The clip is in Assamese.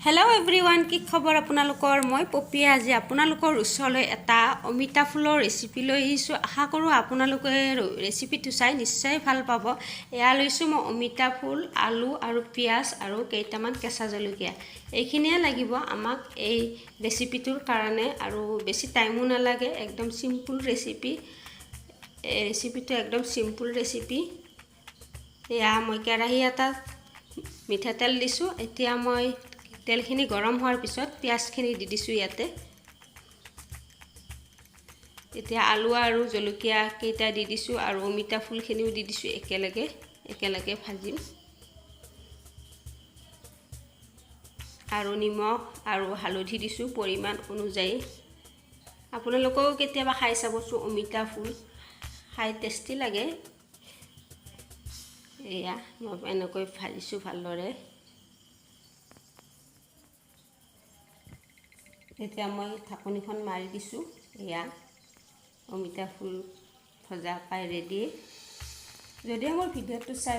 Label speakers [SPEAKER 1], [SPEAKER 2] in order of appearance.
[SPEAKER 1] হেল্ল' এভৰিৱান, কি খবৰ আপোনালোকৰ? মই পপীয়ে আজি আপোনালোকৰ ওচৰলৈ এটা অমিতা ফুলৰ ৰেচিপি লৈ আহিছোঁ। আশা কৰোঁ আপোনালোকে ৰেচিপিটো চাই নিশ্চয় ভাল পাব। এয়া লৈছোঁ মই অমিতা ফুল, আলু আৰু পিঁয়াজ আৰু কেইটামান কেঁচা জলকীয়া। এইখিনিয়ে লাগিব আমাক এই ৰেচিপিটোৰ কাৰণে আৰু বেছি টাইমো নালাগে। একদম চিম্পুল ৰেচিপি। এই ৰেচিপিটো একদম চিম্পুল ৰেচিপি। এয়া মই কেৰাহী এটাত মিঠাতেল দিছোঁ। এতিয়া মই তেলখিনি গৰম হোৱাৰ পিছত পিঁয়াজখিনি দি দিছোঁ ইয়াতে। এতিয়া আলু আৰু জলকীয়া কেইটা দি দিছোঁ আৰু অমিতা ফুলখিনিও দি দিছোঁ। একেলগে একেলগে ভাজিম। আৰু নিমখ আৰু হালধি দিছোঁ পৰিমাণ অনুযায়ী। আপোনালোকেও কেতিয়াবা খাই চাবচোন, অমিতা ফুল খাই টেষ্টি লাগে। এয়া মই এনেকৈ ভাজিছোঁ ভালদৰে। এতিয়া মই ঢাকনিখন মাৰি দিছোঁ। এয়া অমিতা ফুল ভজা পাই ৰেডি। যদি মোৰ ভিডিঅ'টো চাই